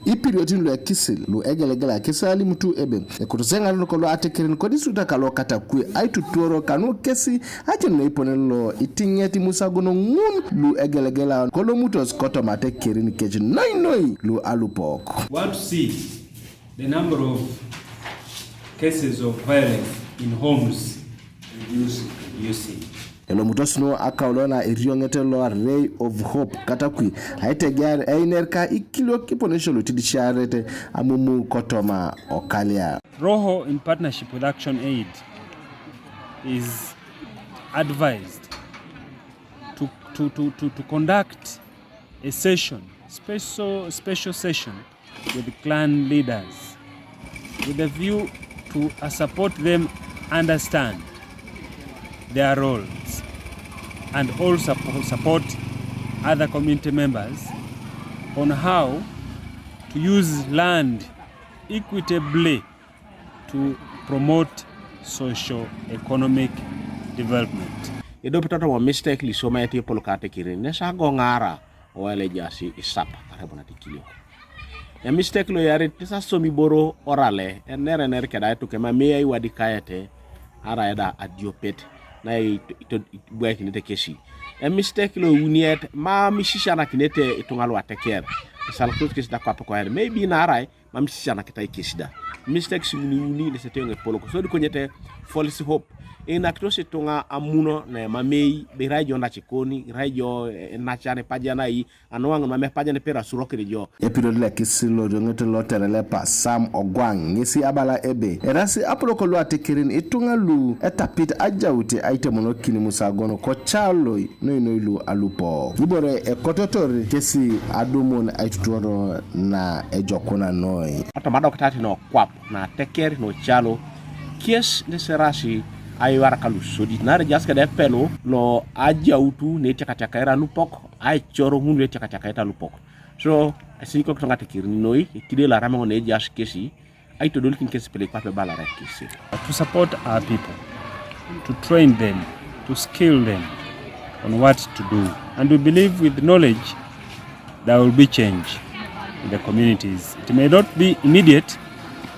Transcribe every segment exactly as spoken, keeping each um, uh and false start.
Ipiriotin lu ekisil lu egelegela kesi alimutu ebe ekotos eŋarenok lu atekerin kodistrikta kalo Katakwi aitutuoro kanu kesi ajen neipone lo itiŋet imusagono ŋun lu egelegela kolomutos kotoma atekerin kec noi noi lu alupok. Want to see the number of cases of violence in homes reducing. Elomutos nu akaulo na erioŋet lo Ray of Hope Katakwi aitegear einer ka ikiliok iponesio lu itidisiarete amumu kotoma okalia. Roho, in partnership with Action Aid, is advised to, to, to, to, to conduct a session, special, special session with clan leaders with a view to, uh, support them understand their roles and also suppo-, support other community members on how to use land equitably to promote socio-economic development. Idopito toma mistake lisoma eti epol ka atekerin, nesa agoŋara owele ejaas isap kare bona tikilio. E mistake lo yarit nesa somi boro orale, ener ener keda etuke mamei aiwadikaete, ara eda adiopet, na ito-, ito-, ibwaikinete kesi. E mistake lo uniet, mam isisianakinete ituŋa lu ateker. Esalakinosi kesi da kwape koyan, maybe naarai mam isisianakitai kesi da. Mistakes uni uni neseteŋ epolok. So dikonyete false hope. Inakitos ituŋa amuno ne mamei, be irai jo nacikoni, irai jo, eh, nacan ipajanai, anuaŋ mam epajan pera surokin jo. Epirot lekis lorioŋet lo Terelepa Sam Ogwaŋ, ŋesi abala ebe, erasi apolok lu atekerin ituŋa lu etapit ajaut aitemonokin musagon kocaloi, noi noi lu alupok. Ibore ekototor kesi adumun aitutuoro na ejokuna noi. Otoma adokitati nokwap, nateker nocalo, kies neserasi aiwar kalusodit, naarai ejaas keda epelu lo ajautu netiakatiakaira alupok, aicoro ŋun lu etiakatiakaita alupok. So, esinyikokito ŋateker noi, ekide lo arameŋo nejaas kesi, aitodolikin kesi pele kwape balara kesi. To support our people, to train them, to skill them on what to do. And we believe with knowledge, there will be change in the communities. It may not be immediate,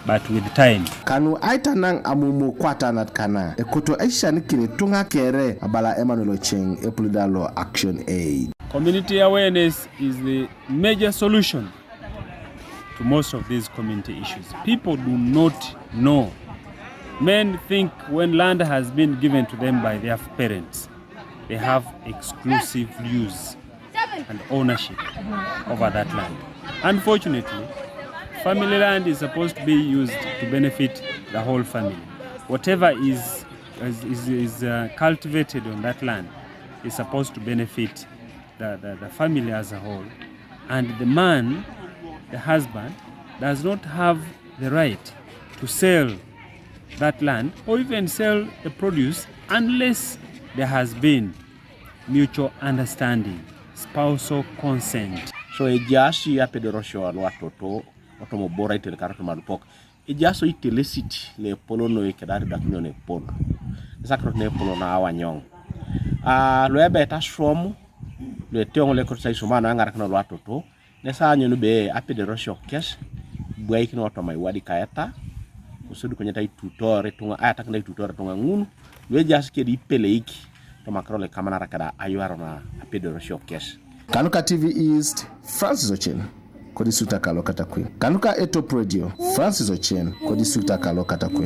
but with time. Kanu aitanaŋ amumu kwatanat kana, ekoto aisisianakin ituŋa kere, abala Emmanuel Ochieng, epulida lo Action Aid. Community awareness is the major solution to most of these community issues. People do not know. Men think when land has been given to them by their parents, they have exclusive use and ownership over that land. Unfortunately, family land is supposed to be used to benefit the whole family. Whatever is, is, is, is, uh, cultivated on that land is supposed to benefit the, the, the family as a whole. And the man, the husband, does not have the right to sell that land or even sell the produce unless there has been mutual understanding, spousal consent. So ejaas apedorosio lu atoto, otoma obor aitelekar otoma alupok. Ejaas oitelesit lo epol noi keda aridakinio na epol. Esakirot na epol na awanyoŋ. Ah, lu ebe etaswam, lu eteoŋ lo ekotos aisuma na eŋarakin lu atoto, nesa anyo nube apedorosio kes, ibwaikin otoma iwadikaeta, kosodi konyet aitutor ituŋa, ayatakin aitutor ituŋa ŋun, lu ejaas kedi ipeleik, toma akiro lo ikamanara keda ayuaro na apedorosio kes. Kanuka T V East, Francis Ochen, kodistrikta kalo Katakwi. Kanuka Etop Radio, Francis Ochen, kodistrikta kalo Katakwi.